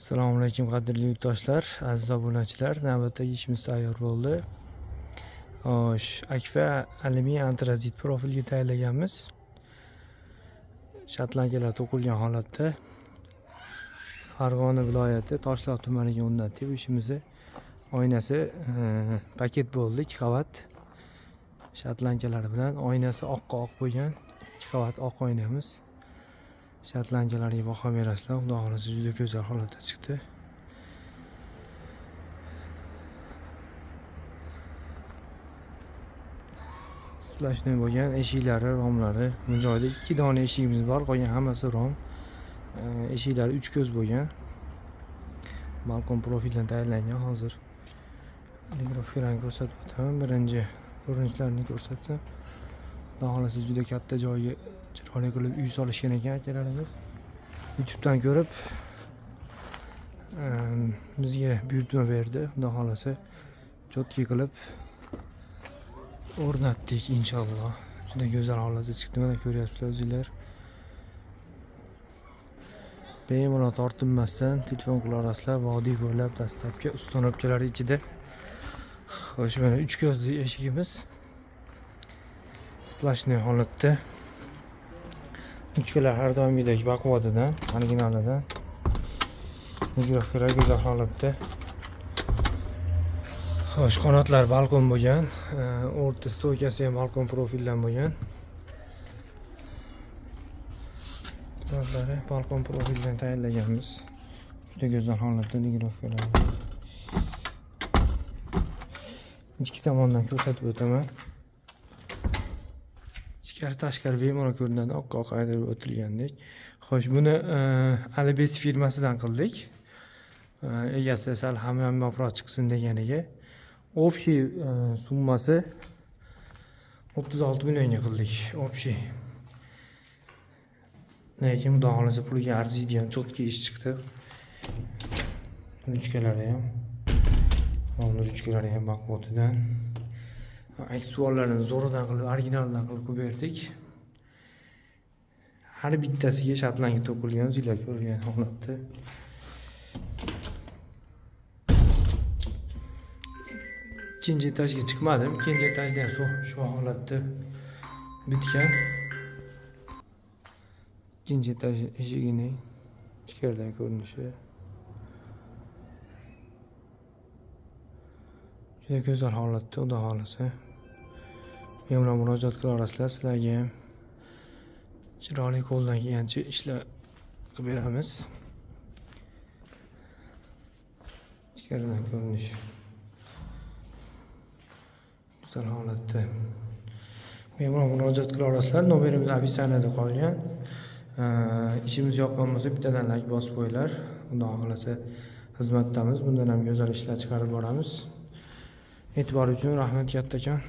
Assalomu alaykum, qadrli yurtdoshlar, aziz obunachilar. Navbatdagi ishimiz tayyor bo'ldi. Xo'sh, Akfa alyumin antrazit profilga tayyorlaganmiz. Shotlankalar to'qilgan holatda Farg'ona viloyati Toshloq tumaniga o'rnatdik bu ishimizni. Oynasi paket bo'ldi, 2 qavat shotlankalari bilan. Oynasi oqqa oq bo'lgan, 2 qavat oq oynamiz. Shotlankalarga baho berasizlar. Xudo xohlasa, juda go'zal holatda chiqdi. Сплошной bo'lgan eshiklari, romlari. Bu joyda 2 dona eshigimiz bor, qolgan hammasi rom. Eshiklari 3 ko'z bo'lgan. Balkon profildan tayyorlangan hozir. Ligrafikalarni ko'rsatib o'taman. Birinchi ko'rinishlarini ko'rsatsam. Xudo xohlasa, juda katta joyga chiroyli qilib uy solishgan ekan akalarimiz. YouTube'dan ko'rib bizga buyurtma berdi. Xudo xohlasa, чётко qilib o'rnatdik inshaalloh. Juda go'zal holatda chiqdi, mana ko'ryapsizlar o'zinglar. Bemalol tortinmasdan telefon qila olasizlar. Vodiy bo'ylab доставка, установка lar ichida. Xo'sh, mana 3 ko'zli eshigimiz. Сплошной holatda. Ruchkalar har doimgidek baquvvatidan, originalidan. Mikrofon go'zal holatda. Xo'sh, qanotlar balkon bo'lgan, o'rta стойка si ham balkon profildan bo'lgan. Qanotlari balkon profildan tayyorlaganmiz. Juda go'zal holatda ligrovkalar. Ikki tomondan ko'rsatib o'taman. Ichkari tashqari bemalol ko'rinadi, oqqa oq ayirib o'tilgandek. Xo'sh, buni Alibes firmasidan qildik. Egasi sal hamyonbobroq chiqsin deganiga. Общий summasi 36 millionga qildik. Общий. Lekin xudo xohlasa, puliga arziydigan чётко ish chiqdi. Ruchkalari ham, ruchkalari ham baquvvatidan. Aksessuarlarni zo'ridan qilib, originaldan qilib qo'yib berdik. Har bittasiga shotlanka to'qilgan, o'zinglar ko'rgan holatda. Ikkinchi etajga chiqmadim. Ikkinchi etajda ham shu holatda bitgan. Ikkinchi etaj eshigining ichkaridan ko'rinishi. Juda go'zal holatda, xudo xohlasa. Bemalol murojaat qila olasizlar. Sizlarga ham chiroyli qo'ldan kelgancha ishlar qilib beramiz. Ichkaridan ko'rinishi. Go'zal holatda. Bemalol murojaat qila olasizlar. Nomerimiz описание da qolgan. Ishimiz yoqqan bo'lsa, bittadan layk bosib qo'yinglar. Xudo xohlasa, xizmatdamiz. Bundan ham go'zal ishlar chiqarib boramiz. E'tibor uchun rahmat kattakon.